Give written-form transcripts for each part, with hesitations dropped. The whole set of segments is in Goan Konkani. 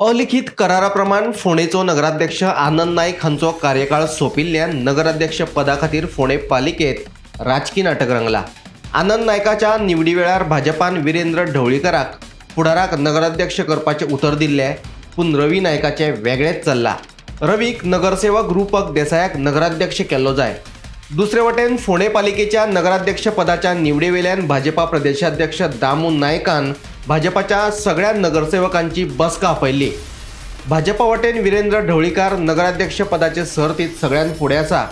अलिखित करारा प्रमाण फोंडेचो नगराध्यक्ष आनंद नायक हांचो कार्यकाळ सोंपिल्ल्यान नगराध्यक्ष पदा खातीर फोंडे पालिकेत राजकी नाटक रंगला। आनंद नायकाच्या निवडी वेळार भाजपान विरेंद्र ढवळीकराक फुडाराक नगराध्यक्ष करपाचें उतर दिल्लें, पूण रवी नायकाचें वेगळेंच चल्लां। रवीक नगरसेवक रूपक देसायाक नगराध्यक्ष केल्लो जाय। दुसरे वटेन फोंडे पालिकेच्या नगराध्यक्ष पदाच्या निवडीवेल्यान भाजपा प्रदेशाध्यक्ष दामू नायकान भाजपाच्या सगळ्या नगरसेवकांची बसका आपयल्ली। भाजपा वटेन विरेंद्र ढवळीकार नगराध्यक्ष पदाचे सर्तीत सगळ्यां फुडें आसा।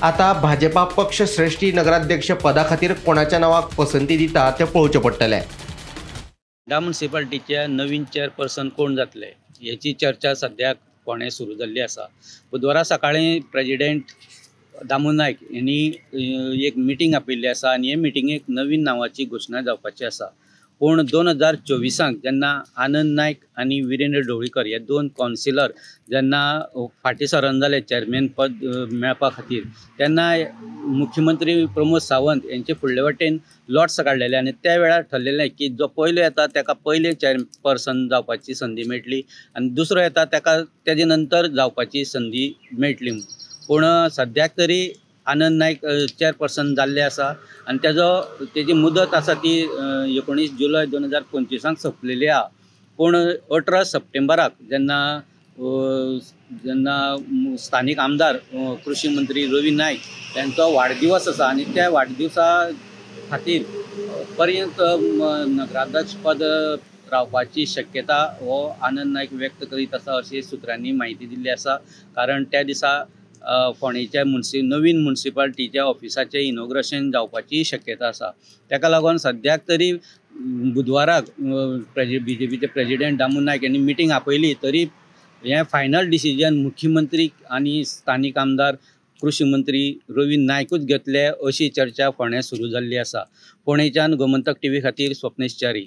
आता भाजपा पक्ष श्रेष्ठी नगराध्यक्ष पदा खातीर कोणाच्या नावाक पसंती दिता ते पळोवचें पडटलें। फोंडा म्युनिसिपालिटीचे नवीन चेअरपर्सन कोण जातले हेची चर्चा सद्याक फोंडें सुरू जाल्ली आसा। बुधवारा सकाळीं प्रेजिडेंट दामू नायक यांनी एक मिटींग आपयिल्ली आसा आनी हे मिटिंगेक नवीन नांवाची घोशणा जावपाची आसा। पूण 2024 जेन्ना आनंद नायक आनी विरेंद्र ढवळीकर हे दोन कावन्सिलर जेन्ना फाटीं सरन जाले चेअरमॅन पद मेळपा खातीर, तेन्ना मुख्यमंत्री प्रमोद सावंत यांचे फुडले वाटेन लॉट्स काडलेले आनी त्या वेळार ठरलेलें की जो पयलो येता ताका पयले चेअरपर्सन जावपाची संदी मेळटली आनी दुसरो येता ताका तेजे नंतर जावपाची संदी मेळटली। पूण सद्याक तरी आनंद नायक चेअरपर्सन जाल्ले आसा आनी तेजो तेजी मुदत आसा ती 19 जुलय 2025 सोंपलेली आहा। पूण 18 सप्टेंबराक जेन्ना जेन्ना स्थानीक आमदार कृषी मंत्री रवी नायक त्यांचो वाडदिवस आसा आनी त्या वाडदिवसा खातीर पर्यंत नगराध्यक्ष पद रावपाची शक्यता हो आनंद नायक व्यक्त करीत आसा अशी सुत्रांनी म्हायती दिल्ली आसा। कारण त्या दिसा फोंडेच्या नवीन म्युनिसिपालिटीच्या ऑफिसाचें इनॉग्रेशन जावपाची शक्यता आसा। ताका लागून सद्याक तरी बुधवाराक बीजेपीचे प्रेजिडेंट दामू नायक यांनी मिटींग आपयली तरी हें फायनल डिसिजन मुख्यमंत्री आनी स्थानीक आमदार कृषी मंत्री रवी नायकूच घेतले अशी चर्चा फोंड्यां सुरू जाल्ली आसा। फोंडेच्यान गोमंतक टीव्ही खातीर स्वप्नेश च्यारी।